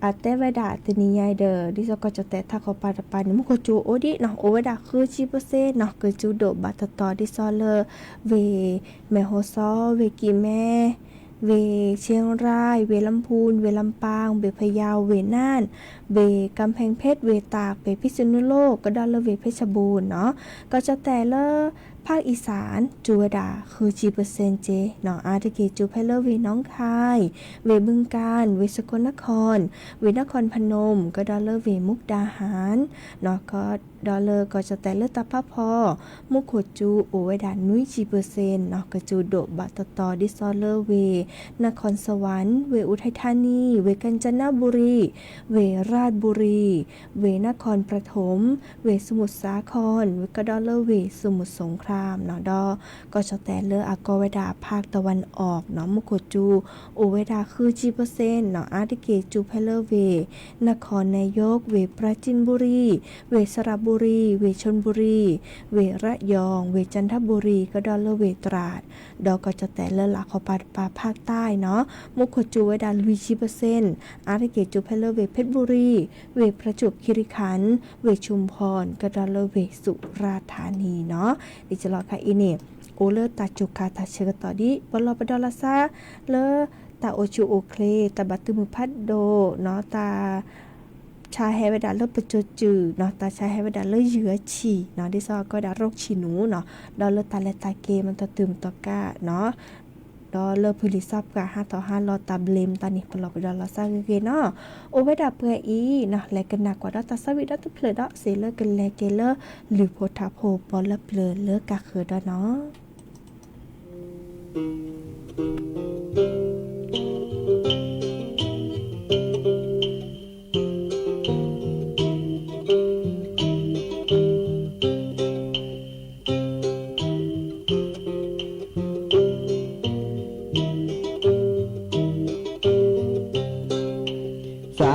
အတဲဝဲဒၣ်တနံၤညါအံၤဒီး ဒ်သိးကီၢ်ကၠီၣ်တဲၣ်ထးခီပၤတပၤန့ၣ် မူခိၣ်ကစူၤအိၣ်ဒံးနီၤ အိၣ်ဝဲဒၣ်ဃုဆံပၢစ့နီၤ ကစူၤဒိၣ်ဘၣ်တတီၤ ဒ်သိးလၢ ဝ့ၢ်မဲၢ်ဟီၣ်စီ ဝ့ၢ်ကံၣ်မဲ ဝ့ၢ်ရှ့ရၢၢ် ဝ့ၢ်လမ်းဖူး ဝ့ၢ်လမ်းပၢင်း ဝ့ၢ်ဖယၢၣ် ဝ့ၢ်နၢၼ်ၣ် ဝ့ၢ်ကၣ်ဖဲၣ်ဖ့း ဝ့ၢ်တၢ် ဝ့ၢ်ဖံးစနူလိၣ် ကဒီးလၢဝ့ၢ်ဖ့ၣ်စဘူၣ်နီၤ ကီၢ်ကၠီၣ်တဲၣ်လၢ ภาคอีสาน စူၤဝဲဒၣ်ဃုဆံပၢစ့က့နီၤ အါတက့ၢ်စူၤဖဲလၢဝ့ၢ်น้องคาย ဝ့ၢ်บึงกาฬ ဝ့ၢ်สกลนคร ဝ့ၢ်นครพนม ကဒီးလၢဝ့ၢ်มุกดาหารနီၤ ကဒီးလၢကီၢ်ကၠီၣ်တဲၣ်လၢတၢ်ဖးဖီ မူခိၣ်စူၤအိၣ်ဝဲဒၣ်နွံဆံပၢစ့နီၤ ကစူၤဒိၣ်ဘၣ်တတီၤ ဒ်သိးလၢဝ့ၢ် นครสวรรค์ ဝ့ၢ်อุทัยธานี ဝ့ၢ်กาญจนบุรี ဝ့ၢ်ราชบุรี ဝ့ၢ်นครปฐม ဝ့ၢ်สมุทรสาคร ကဒီးလၢဝ့ၢ်สมุทรสงคราม နီၤ ဒီးကီၢ်ကၠီၣ်တဲၣ်လၢအကိးဝဲဒၣ် ภาคตะวันออก နီၤ မူခိၣ်စူၤ အိၣ်ဝဲဒၣ်ဃုဆံ percent နီၤ အါတက့ၢ်စူၤဖဲလၢဝ့ၢ် นครนายก ဝ့ၢ် ปราจีนบุรี ဝ့ၢ် สระบุรี ဝ့ၢ် ชลบุรี ဝ့ၢ် ระยอง ဝ့ၢ် จันทบุรี ကဒီးလၢဝ့ၢ် ตราด ဒီးကီၢ်ကၠီၣ်တဲၣ်လၢလာ်ခီပၤတပၤ ภาคใต้ နီၤ မူခိၣ်စူၤဝဲဒၣ်လွံၢ်ဆံ percent အါတက့ၢ်စူၤဖဲလၢဝ့ၢ် เพชรบุรี ဝ့ၢ် ประจวบคีรีขันธ์ ဝ့ၢ် ชุมพร ကဒီးလၢဝ့ၢ် สุราษฎร์ธานี နီၤ ဒ်သိးလီၤခါအံၤန့ၣ် အိၣ်လၢတၢ်စူၤခါတၢ်ဆၢကတီၢ်ဒံး ပလီၢ်ပဒီလီၤသး လၢတၢ်အိၣ်ဆူၣ်အိၣ်ချ့ တၢ်ဘၣ်သုးမုၢ်ဖးဒိၣ်နီၤ တၢ် ဆါဟဲဝဲဒၣ်လၢပစိၤစုၣ်နီၤ တၢ်ဆါဟဲဝဲဒၣ်လၢယုၢ်အဆံၣ်နီၤ ဒ်သိးအကီးဝဲဒၣ် โรคฉี่หนู နီၤ ဒီးလၢတၢ်လဲၤတၢ်က့ၤမၤတၢ်တုၤမၤတၢ်ကးနီၤ ဒီးလၢဖုလံာ်စီပှၢ်ဟးထီၣ်ဟးလီၤတၢ်ဘျ့မတၤန့ၣ် ပလီၢ်ပဒီလီၤသးဂ့ၤဂ့ၤနီၤ အိၣ်ဝဲဒၣ်ပှဲၤအံၤနီၤ လဲၤကနၣ်ကွၢ်ဒီးတၢ်သးဝံၣ်ဒီတဖျၢၣ်ဒီး စံးလၢကလဲၤက့ၤလၢလုၢ်ဖိထါဖိပီၣ်လၢပျၢၤလၢကါဃၢၤဒီးနီၤ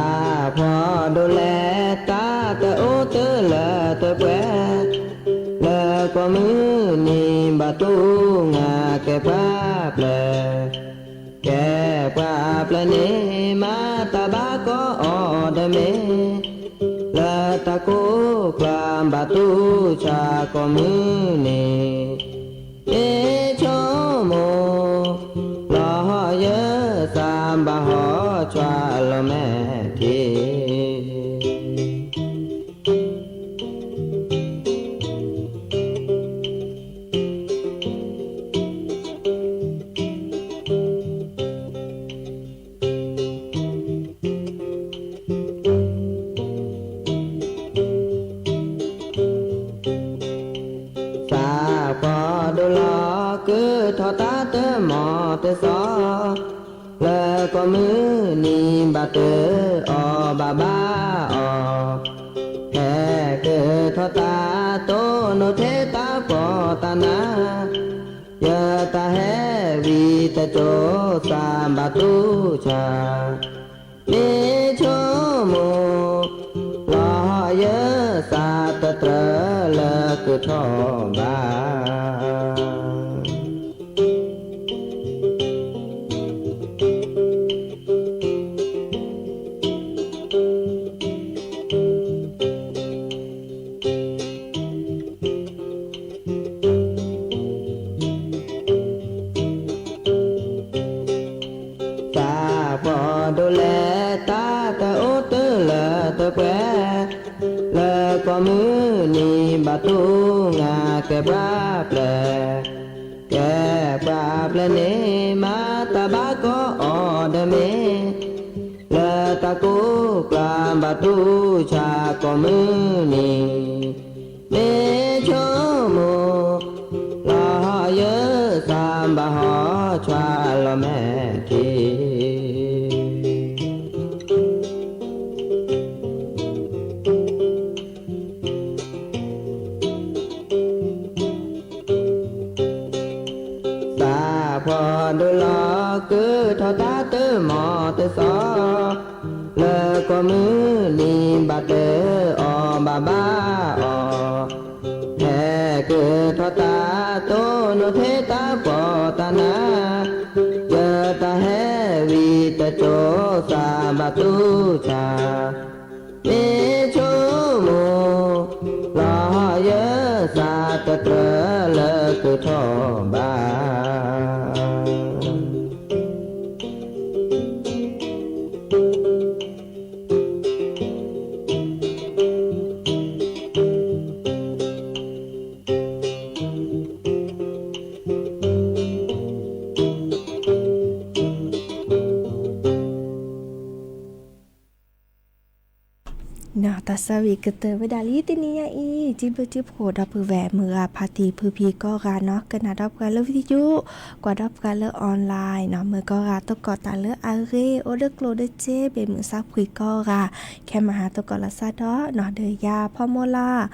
သးပှၢ်ဒိၣ်လဲၣ် တၢ်တအိၣ်တလၢတပှဲၤ လၢကိးမုၢ်နံၤဘၣ်တူၢ်ငါကဲပှၤပျဲၢ် ကဲပှၤပျဲၢ်န့ၣ် မၤတၢ်ဘၣ်ကိးအီၤဒီးမ့ၢ် လၢတၢ်ကိးကျါဘၣ်တူၢ်ဆါကိးမုၢ်နံၤ မ့ၢ်ဆိကမိၣ် လီၤဟီၣ်ယၢၢ်သးဘၣ်ဟီၣ်ဆွါလီၤမဲာ်ထံ သးပှၢ်ဒိၣ်လီၤ ကုၢ်ထီၣ်တၢ်တမီၤတသီ လၢကိးမုၢ်နံၤဘၣ်တၢ်အီၣ်ဘၣ်ဘၣ်အီၤ ဟဲက့ၤထီၣ်တၢ်တိၢ်နီၣ်ထဲတၢ်ပီးတၢ်နါ ယတၢ်ဟဲဝံတကၠိသးဘၣ်တူၢ်ဆါ မ့ၢ်ဆိကမိၣ် လီၤဟီၣ်ယၢၢ်သးတတြၢၤလၢကုၢ်ထီၣ်ဘၣ် သးပှၢ်ဒိၣ်လဲၣ် တၢ်တအိၣ်တလၢတပှဲၤ လၢကိးမုၢ်နံၤဘၣ်တူၢ်ငါကဲပှၤပျဲၢ် ကဲပှၤပျဲၢ်န့ၣ် မၤတၢ်ဘၣ်ကိးအီၤဒီးမ့ၢ် လၢတၢ်ကိးကျါဘၣ်တူၢ်ဆါကိးမုၢ်နံၤ မ့ၢ်ဆိကမိၣ် လီၤဟီၣ်ယၢၢ်သးဘၣ်ဟီၣ်ဆွါလီၤမဲာ်ထံ သးပှၢ်ဒိၣ်လီၤ ကုၢ်ထီၣ်တၢ်တမီၤတသီ လၢကိးမုၢ်နံၤဘၣ်တၢ်အီၣ်ဘၣ်ဘၣ်အီၤ ဟဲက့ၤထီၣ်တၢ်တိၢ်နီၣ်ထဲတၢ်ပီးတၢ်နါ ယတၢ်ဟဲဝံတကၠိသးဘၣ်တူၢ်ဆါ မ့ၢ်ဆိကမိၣ် လီၤဟီၣ်ယၢၢ်သးတတြၢၤလၢကုၢ်ထီၣ်ဘၣ် န လီၤဆီဝံၤကတၢၢ်ဝဲဒၣ်လံတနံၤညါအံၤ တံၤဘျုးတံၤဖှိၣ်ဒီပုၢ်ဝဲၢ်မုၢ်ဂၤဖါတံၢ်ဖုဖံကိးဂၤနီၤ ကနၣ်ဒီးပှၤလၢ video ကွၢ်ဒီးပှၤလၢ online နီၤ မုၢ်ကိးဂၤသကိးတၢ်လၢအဂ့ၤ အိၣ်ဒီးကျိၣ်ဒီးစ့ ဘ့ၣ်မုၢ်ဆါဖှံကိးဂၤ ခဲမဟါသကိးလီၤဆီဒီးနီၤ ဒီးယၤဖီမိၢ်လၢ်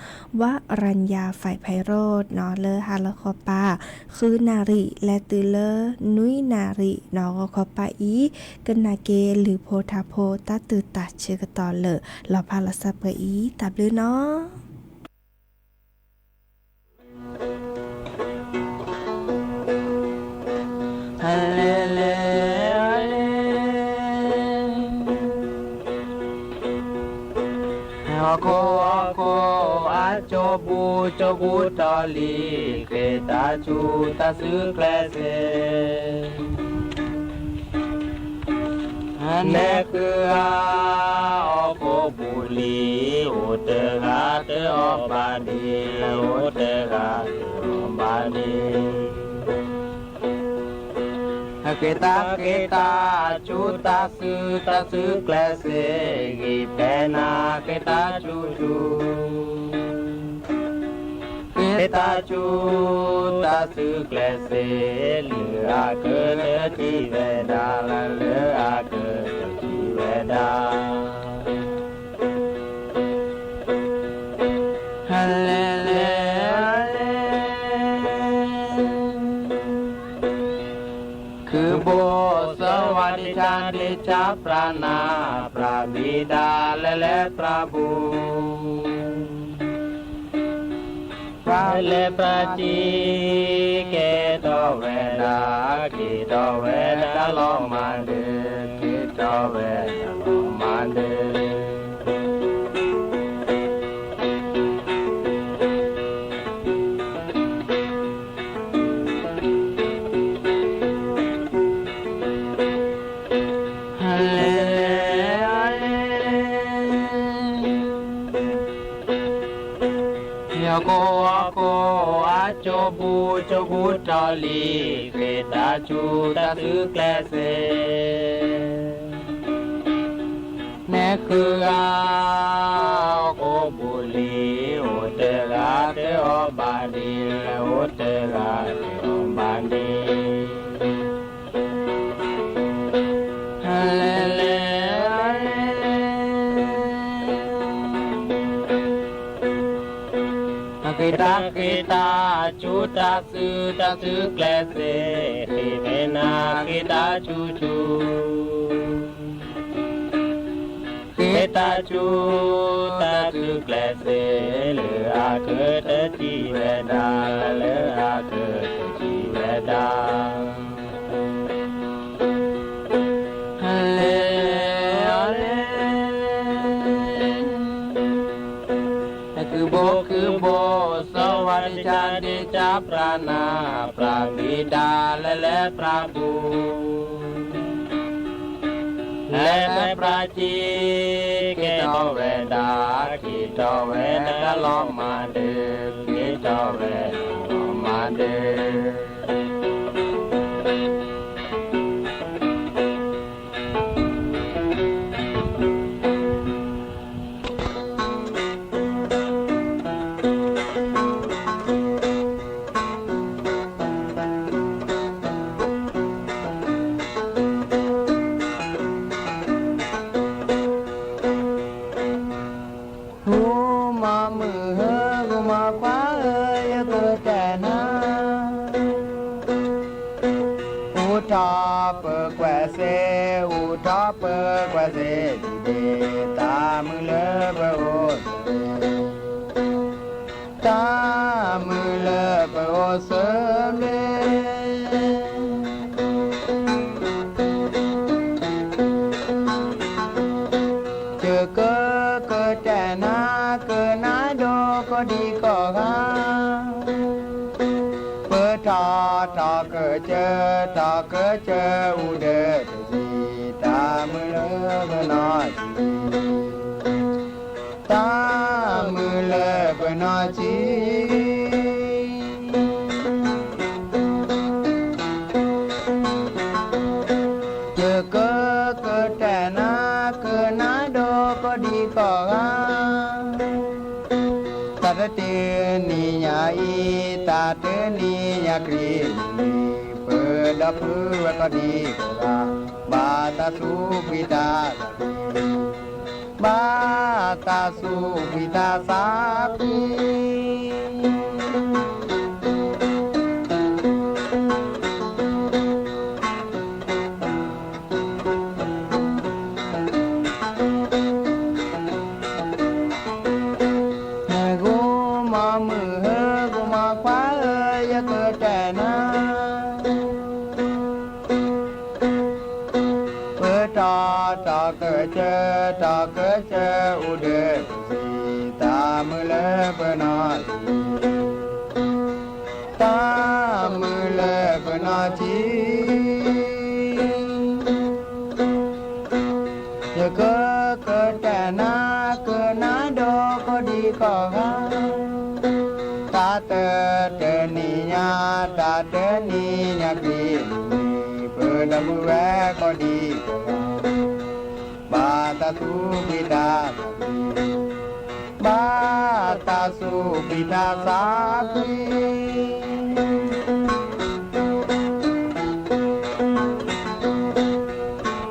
ဝါရံယၤ ဖဲးဖဲးရိးနီၤ လၢဟါလီၤခီပၤ ဃုနၣ်ရံၣ် လဲၤတုၤလၢ နွံနၣ်ရံၣ်နီၤ ဂီၤခီပၤအံၤ ကနၣ်က့ၤလုၢ်ဖိထါဖိ တၢ်တုၤတၢ်ဆၢကတီၢ်လၢာ် လီၤဖးလီၤဆီပှဲၤအံၤ တၢ်ဘျုးနီၤ. ဟီၣ်ခိၣ်ဟီၣ်ခိၣ်အစိၢ်ဘူးစိၢ်ဘူးတီၤလံ, ဃ့တၢ်စူၤတၢ်ဆူကျဲးစ့း နဲဃုအါ ဟီၣ်ခိၣ်ဘူးလံ, အိၣ်တဂၤတအီၣ်ဘၣ်ဒံး, အိၣ်တဂၤတအီၣ်ဘၣ်ဒံး, ဃ့တၢ်ဃ့တၢ်စူၤတၢ်ဆူတၢ်ဆူကျဲးစ့း, ဂံၢ်ဖဲနၤဃ့တၢ်စူၤစူၤ ဃ့တၢ်စူၤတၢ်ဆူကျဲးစ့း, လၢအကတထံၣ်ဝဲဒၣ်, လၢအကတထံၣ်ဝဲဒၣ်. လဲၤလဲၤ ခုဘိစီဝါဒံးဆါဒံးဆါပြၢနၤ, ပြၢဘံၣ်ဒါလဲၤလဲၤပြၢဘူး ပြၢလဲၤပြၢကံ ကဲထီၣ်ဝဲဒၣ်, ကဲထီၣ်ဝဲဒၣ်လီၤမၢ်ဒၢ, ကဲထီၣ်ဝဲဒၣ်လီၤမၢ်ဒၢ. လဲၤ ဟီၣ်ခိၣ်ဟီၣ်ခိၣ် အစိၢ်ဘူးစိၢ်ဘူးတီၤလံ, ဃ့တၢ်စူၤတၢ်ဆူကျဲးစ့း, နဲဃုအါ ဟီၣ်ခိၣ်ဘူးလံ, အိၣ်တဂၤတအီၣ်ဘၣ်ဒံး, အိၣ်တဂၤတအီၣ်ဘၣ်ဒံး. လဲၤလဲၤ ဃ့တၢ်ဃ့တၢ် စူၤတၢ်ဆူတၢ်ဆူကျဲးစ့း, ဃ့ဖဲနၤဃ့တၢ်စူၤစူၤ, ဃ့တၢ်စူၤတၢ်ဆူကျဲးစ့း, လၢအကတထံၣ်ဝဲဒၣ်, လၢအကတထံၣ်ဝဲဒၣ်. လဲၤ လဲၤ ခုဘိခုဘိ စီဝါဒံးဆါဒံးဆါပြၢနၤ, ပြၢဘံၣ်ဒါလဲၤလဲၤပြၢဘူး, လဲၤလဲၤပြၢကံ ကဲထီၣ်ဝဲဒၣ်, ကဲထီၣ်ဝဲဒၣ်လီၤမၢ်ဒၢ, ကဲထီၣ်ဝဲဒၣ်လီၤမၢ်ဒၢ. ဟူမီမုၢ်ဧၢ ဂီၤမီခွါဧၢ ယကတဲနၤ, အိၣ်ထီၣ်ပကွဲးစ့, အိၣ်ထီၣ်ပကွဲးစ့, ဒ်တၢ်မုာ်လၢပအိၣ်, တၢ်မုာ်လၢပအိၣ်ဆၢဘျ့ ယကကတဲနၤ ကနၣ်ဒိကဒံကီၢ်ဂၤ, ပထီၣ်ထီၣ်ကစၢၢ် ထီၣ်ကစၢၢ် အူဒၢတဆံ, တၢ်မုာ်လၢပနီၢ်ဆံး, တၢ်မုာ်လၢပနီၢ်ဆံး ယကကတဲနၤ ကနၣ်ဒိကဒံကီၢ်ဂၤ တၢ်တနံၤညါခရံာ်နံၤ, ပဒီပုၢ်ဝဲၢ်ကိးဒံကိးဂၤ, ဘၣ်တၢ်သူၣ်ဖှံတၢ်သးကွံ, ဘၣ်တၢ်သူၣ်ဖှံတၢ်သးကွံ. မ့ၢ်ဂိၢ်မီၢ်မုၢ်ဟၢဂိၢ်မီၢ်ခွါဧၢ, ယကတဲနၤ ပတီၢ်တီၢ်ကစၢၢ် တီၢ်ကစၢၢ်အိၣ်ဒီးတဆံ, တၢ်မုာ်လၢပနီၢ်ဆံး, တၢ်မုာ်လၢပနီၢ်ဆံး, ယကကတဲနၤ ကနၣ်ဒီးကိးဒံကိးဂၤ, တၢ်တတနံၤညါ, တၢ်တနံၤညါခရံာ်နံၤ, ပဒီပုၢ်ဝဲၢ်ကိးဒံကိးဂၤ, ဘၣ်တၢ်သူၣ်ဖှံတၢ်သးကွံ, ဘၣ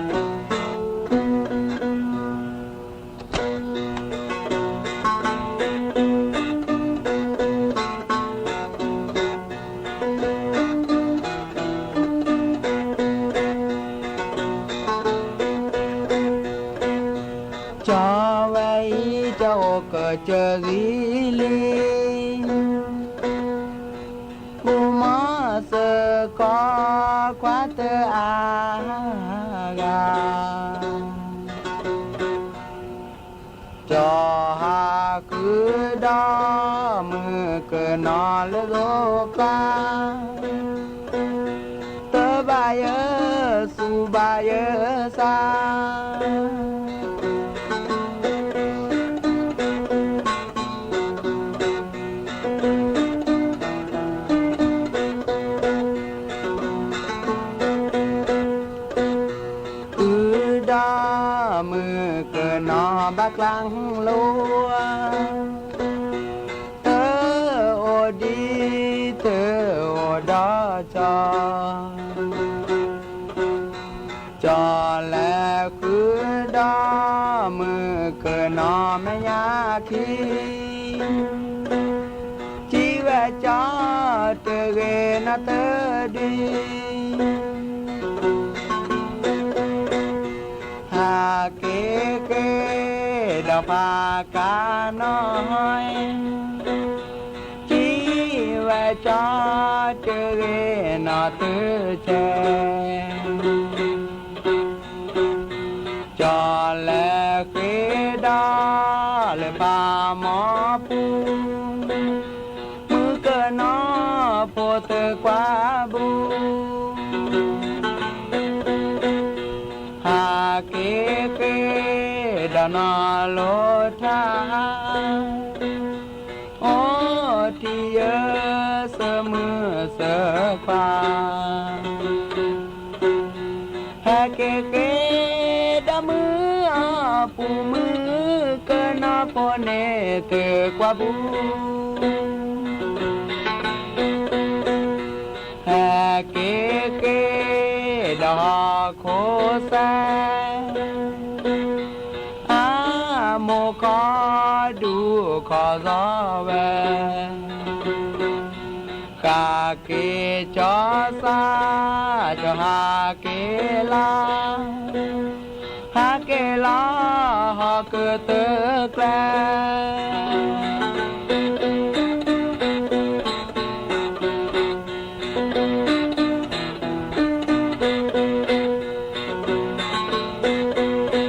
်တၢ်သူၣ်ဖှံတၢ်သးကွံ. ကၠီဝဲအံၤ ကၠီအိၣ်ကစၢၢ်ဂံၢ်လံ, ကူမီၤစ့ၢ်ကီးကွၢ်တအါဂၤ, ကၠီဟးဃုဒီးမုၣ်ကနီၤလၢဂီၤကျါ, တဘၣ်ယဲစူၢ်ဘၣ်ယဲစါ ဃုဒီးမုၣ်ကနီၤဘၣ်ကျါလိၤ, တအိၣ်ဒံးတအိၣ်ဒီးကၠီ, ကၠီလဲၤဃုဒီးမုၣ်ကနီၤမဲာ်ညါခံ, စံးဝဲကၠီတဂ့ၤနီတဒု ဟးက့ၤဃ့ဒီးဖးကါနီၢ်, စံးဝဲကၠီတဂ့ၤနီတဆဲး, ကၠီလဲၤဃ့ဒီးလၢဖးမီၤပူၤ, မုၣ်ကနီၤဖိတကွၢ်ဘူး, ဟးက့ၤဃ့ဒီးနီၢ်လိၤထါ, အိၣ်ထံယၢၢ်စၢၤမုၣ်စၢၤခွါ ဟဲက့ၤဃ့ဒီးမုၢ်အပူၤ မုၣ်ကနီၤဖိန့ၣ်တကွၢ်ဘူး, ဟဲက့ၤဃ့ဒီးဟီၣ်ခိၣ်စဲး အမိၢ်ခီဒူခီစီဝဲ, ဃးက့ၤကၠီစၢ် ကၠီဟးက့ၤလီၤ, ဟးက့ၤလီၤဟီၣ်ကတၢၢ်ကျဲ ဃုဒီး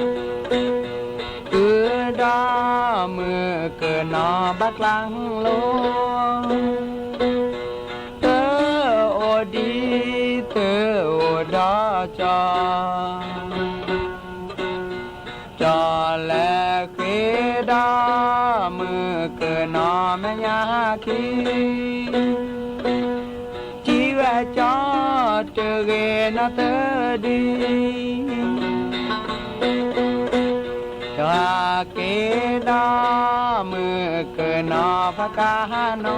မုၣ်ကနီၤဘၣ်ကျါလိၤ, တအိၣ်ဒံးတအိၣ်ဒီးကၠီ, ကၠီလဲၤဃ့ဒီးမုၣ်ကနီၤမဲာ်ညါခံ, စံးဝဲကၠီတဂ့ၤနီတဒု ကၠီ ဟဲက့ၤဒီးမုၢ်ကနီၤဖးကါနီ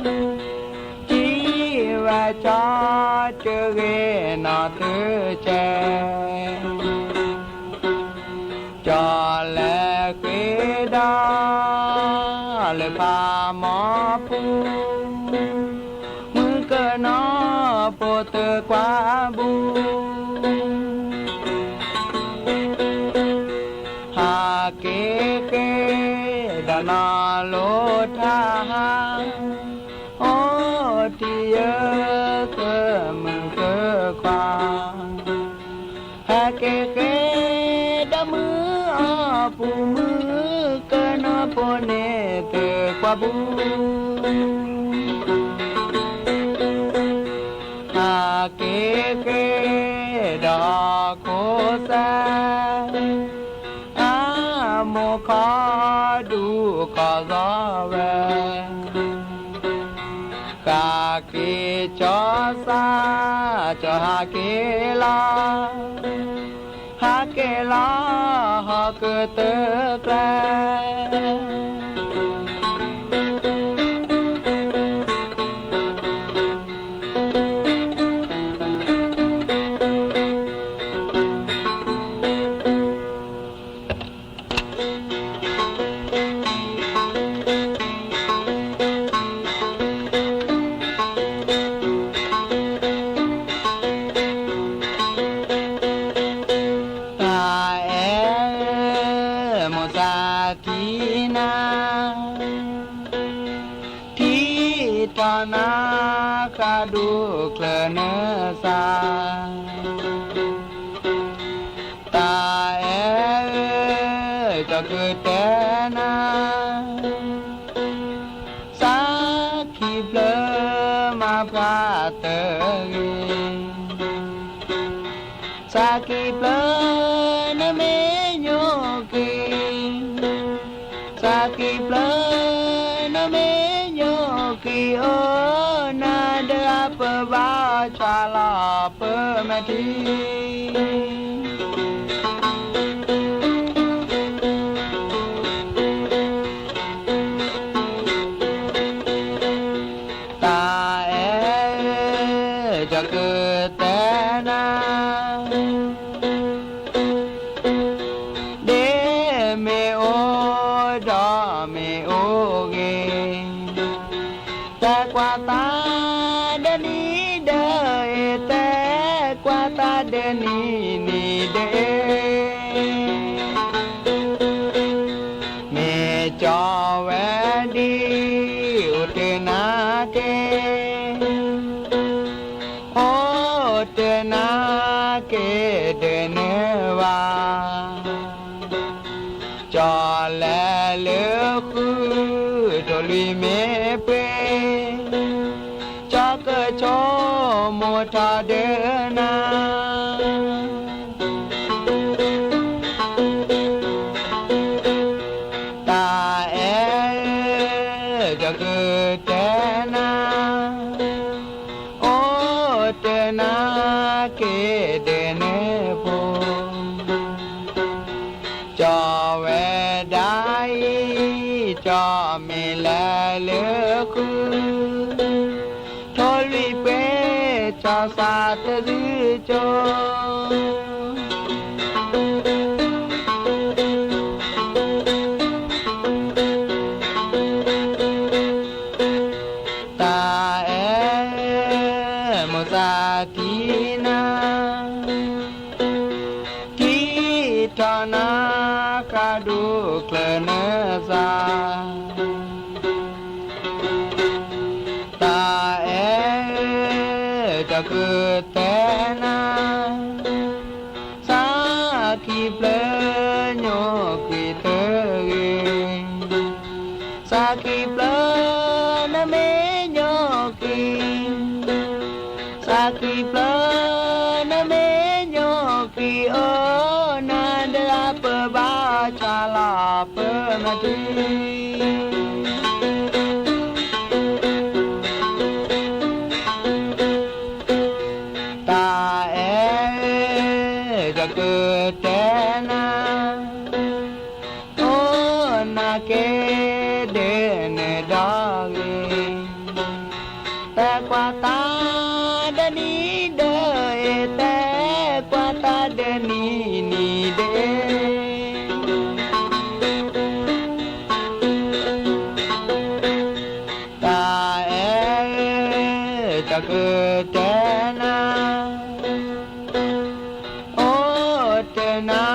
ၤ, ထံဝဲကၠီကဂ့ၤနီၢ်သုကဲ, ကၠီလဲၤဃ့ဒီး လၢဖးမီၤပူၤ, မုၢ်ကနီၤဖိသၢကွၢ်ဘူး, ဟးက့ၤဃ့ဒီးနီၢ်လိၤထါ, အိၣ်ထံယၢၢ်သၢမုၢ်ဃၢခွါ, ဟဲက့ၤဃ့ဒီးမုၢ်အီၣ်ပူၤ, မုၢ်ကနီၤဖိန့ၣ်သၢကွၢ်ဘူး, ဟးက့ၤဃ့ဒီးဟီၣ်ခိၣ်စဲး, အမိၢ်ခီဒူၣ်ခီသီဝဲ, ဃးက့ၤကၠီစၢ်, ကၠီဟးက့ၤလီၤ, ဟးက့ၤလီၤဟီၣ်ခိၣ်သၢကျဲ. တၢ်အဲၣ်မိၢ်သးထံနၤ, ထံထီၣ်နၤဃးဒိၣ်ချၢနသး, တၢ်အဲၣ်ဧၢ, ကၠီကတဲနၤ, သးခံဖျၢၣ်မၤဖှါတဂ့ၤ, သးခံဖျၢၣ်နမ့ၢ်ညိၣ်က့ၤ, သးခံဖျၢၣ်နမ့ၢ်ညိၣ်က့ၤ, အိၣ်နၤဒီးအပၢ်ဘၣ်အီၣ်ဆှးလီၤပၢၢ်မဲာ်ထံ တၢ်အဲၣ်ဧၢ, ကၠီကတဲနၤ, ဒ်မ့ၢ်အိၣ်ဒီးမ့ၢ်အိၣ်ဂ့ၤ, တဲကွၢ်သးဒီးနံၤဒီးအ့, တဲကွၢ်သးဒီးနံၤနံၤဒီးအ့ မ့ၢ်ကၠီဝဲဒ်အိၣ်တ့ၢ်နၤက့ၤ, အိၣ်တ့ၢ်နၤက့ၤဒီးန့ၢ်ဘၣ်, ကၠီလဲၤလၢဃု, ထိၣ်လွံၢ်မ့ၢ်ပှ့ၤ, ကၠီကဆိကမိၣ်ထီၣ်ဒီးနၤ တၢ်အဲၣ်ဧၢ, ကၠီကတဲနၤ, အိၣ်တ့ၢ်နၤက့ၤဒီးန့ၢ်ဖိ, ကၠီဝဲဒၣ်အံၤ, ကၠီမ့ၢ်လဲၤလၢဃု, ထိၣ်လွံၢ်ပှ့ၤ, ကၠီသးတဒုကၠိ တၢ်အဲၣ်ဧၢ, မိၢ်သးထံနၤ, ထံထီၣ်နၤဃးဒိၣ်ချၢနသး, တၢ်အဲၣ်ဧၢ, ကၠီကတဲနၤ, သးခံဖျၢၣ်ညိၣ်ကွံာ်တဂ့ၤ, သးခံဖျၢၣ်နမ့ၢ်ညိၣ်ကွံာ်, သးခံဖျၢၣ်နမ့ၢ်ညိၣ်ကွံာ်, အိၣ်နၤဒီးအပၢ်ဘၣ်အီၣ်ဆှးလီၤပၢၢ်မဲာ်ထံ တၢ်အဲၣ်ဧၢ, ကၠီကတဲနၤ, နဒီဂ့ၤ, တဲကွၢ်သးဒီနံၤဒီးအံၤ, တဲကွၢ်သးဒီနံၤနံၤဒီး, တၢ်အဲၣ်, တၢ်ကတဲနၤ, အိၣ်တဲနၤ